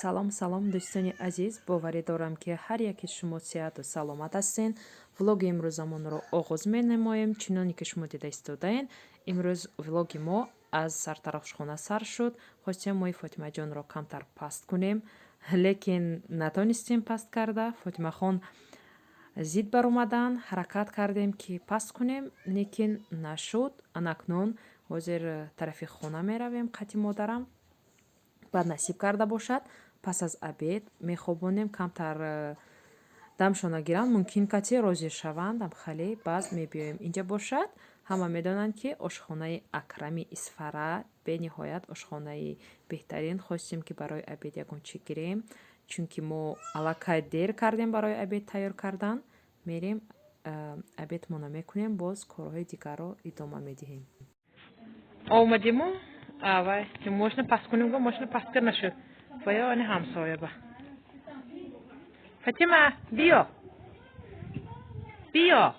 Салом, салом, дӯстони азиз. Боварӣ дорам, ки ҳар яки шумо сиҳату саломат ҳастен. Влоги имрӯзамонро оғоз менамоем. Чуноне ки шумо дида истодаен, имрӯз влоги мо аз сартарошхона сар шуд. Хостем мои Фотимаҷонро камтар паст кунем, лекин натонистем паст карда. Фотимахон зид баромадан, ҳаракат кардем, ки паст кунем, лекин нашуд. Анакнун ҳозир тарафи хона меравем қати модарам. Баъд насиб карда бошад, пас аз обед мехобонем, камтар дамшона гиранд, мумкин кати розӣ шаванд, амхале баъд мебиёем. Инҷа бошад, ҳама медонанд, ки ошхонаи Акрами Исфара бениҳоят ошхонаи беҳтарин. Хостем, ки барои обед ягон чӣ гирем, чунки мо аллакай дер кардем барои обед тайёр кардан. Мерем, обедмона мекунем, боз корҳои дигарро идома медиҳем. Омадиму авай мошина паст кунем, го мошина паст кар нашуд. Ваё ани ҳамсоя ба. Фатима, биё. Биё.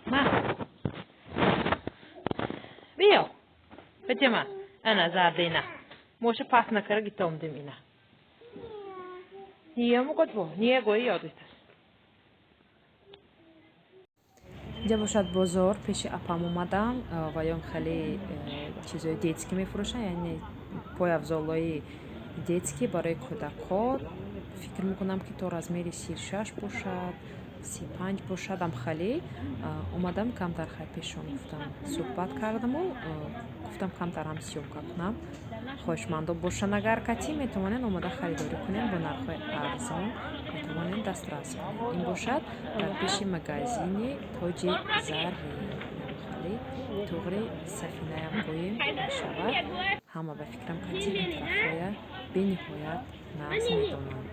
Ма. Биё. Фатима, ана зардина. Моша паст накара гитомдим ина. Ния муготво, ния гои ёдитас. Инҷа бошад бозор, пеши апам омадам, ваём хеле чизои детский мефурӯшанд, яъне пойафзолҳои детский барои кӯдакҳо. Фикр мекунам, ки то размери 36 бошад, 35 бошад, амхале. Омадам камтар хай пешон гуфтам, суҳбат кардаму гуфтам, камтар ҳам съёмка кунам. Хоҳишмандо бошанд, агар кати метавонед омада харидорӣ кунед, бо нархҳои арзон метавонед дастрас кунед. Ин бошад дар пеши магазини Тоҷи Заррин, хеле туғри сафинаям гӯем мешавад. Ҳама ба фикрам кати ин тарафҳоя бениҳоят нағз медонанд.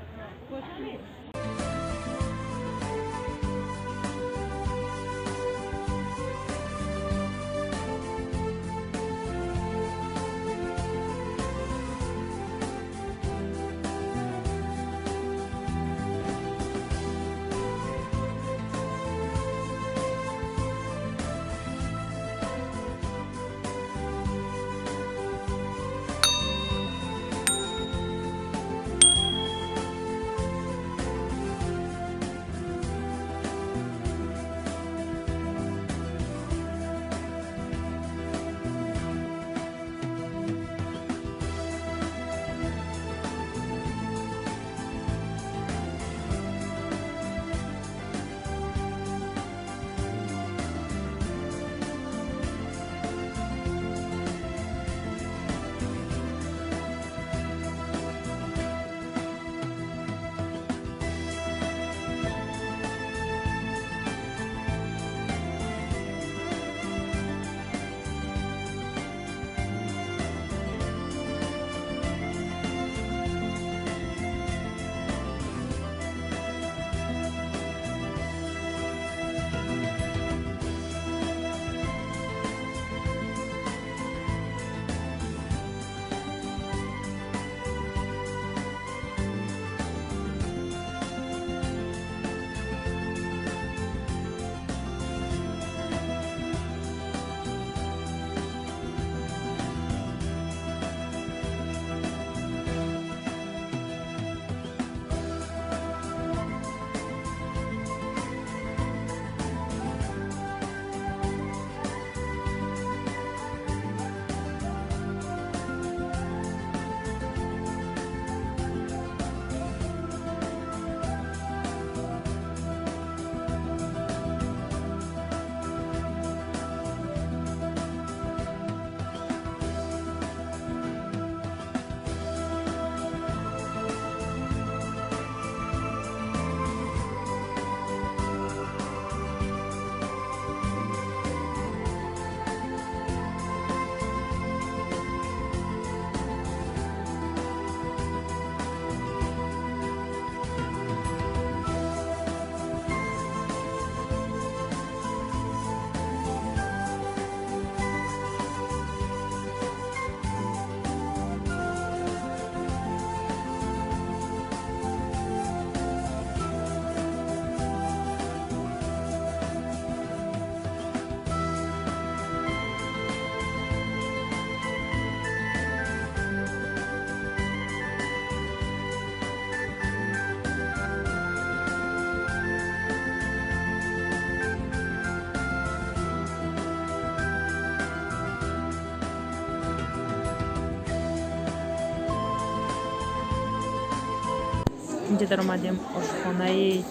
Инҷа даромадем ошхонаи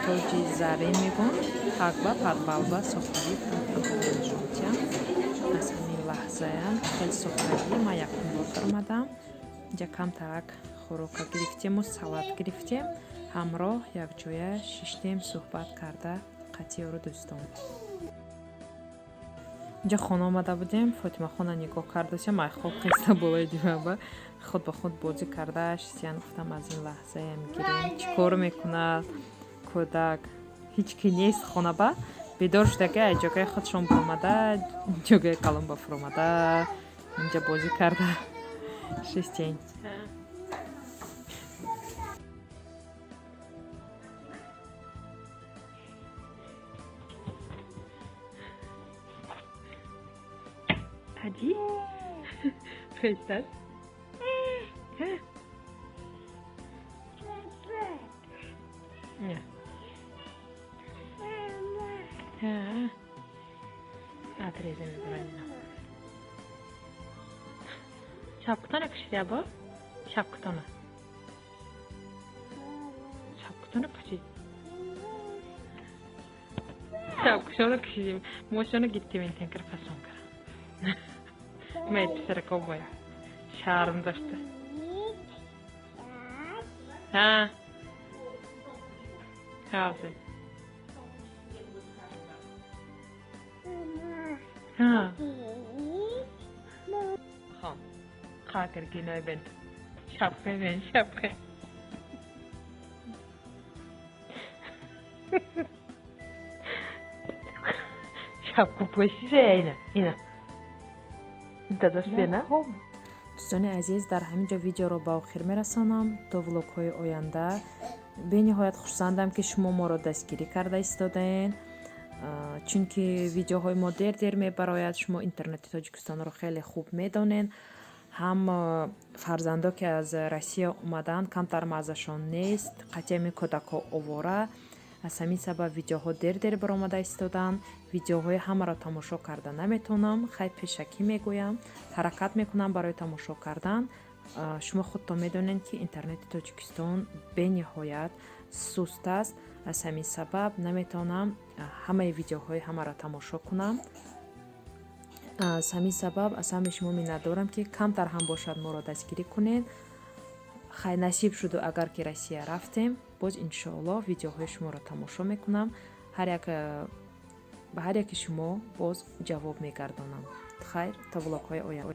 Тоҷи Зарин мегӯн, ҳакба подвалба сохтагӣ. Нишонтиям аз ҳамин лаҳзаям хеле сохтагӣ. Ман якум бор даромадам инҷа. Камтарак хӯрока гирифтему салат гирифтем, ҳамроҳ якҷоя шиштем, суҳбат карда қати ёру дӯстон. Инҷа хона омада будем, Фотимахона нигоҳ кардасям, ай хоб хеста, болои диванба худ ба худ бозӣ карда шистиян. Гуфтам, аз ин лаҳзаям гирем, чӣ кор мекунад кӯдак. Ҳеҷ ки нест хонаба, бедор шуда, ки ай ҷогаи худшон буромада, ҷогаи калон ба фуромада, инҷа бозӣ карда шистем. Таҷи хестааст. Не. Отреза мебарам ино. Шапкатона кашиди, або? Шапкатона. Шапкатона кашид. Шапкашона кашидим. Мошона гиттим ин тенкар фасон кара. Май писарако бой. Шарм дошта. Ҳа. Ҳа. Ҳа. Хон. Қакир киной бент. Шапка бен, шапка. Шапка пӯшида ина. Ина. Дадаш бена. Дӯстони азиз, дар ҳамин ҷо видеоро ба охир мерасонам. То влогҳои оянда. Бениҳоят хурсандам, ки шумо моро дастгирӣ карда истодаен, чунки видеоҳои мо дер дер мебарояд. Шумо интернети Тоҷикистонро хеле хуб медонед. Ҳам фарзандо, ки аз Россия омаданд, камтар маззашон нест, қатъи ҳамин кӯдакҳо овора. Аз ҳамин сабаб видеоҳо дер дер баромада истоданд. Видеоҳои ҳамаро тамошо карда наметавонам. Хай, пешакӣ мегӯям, ҳаракат мекунам барои тамошо кардан. Шумо худтон медонед, ки интернети Тоҷикистон бениҳоят суст аст. Аз ҳамин сабаб наметавонам ҳамаи видеоҳои ҳамаро тамошо кунам. Аз ҳамин сабаб аз ҳамаи шумо миннатдорам, ки камтар ҳам бошад, моро дастгирӣ кунед. Хай, насиб шуду, агар ки Россия рафтем, боз иншоаллоҳ видеоҳои шуморо тамошо мекунам, ҳар як ба ҳар яки шумо боз ҷавоб мегардонам. Хайр, то влогҳои оянда.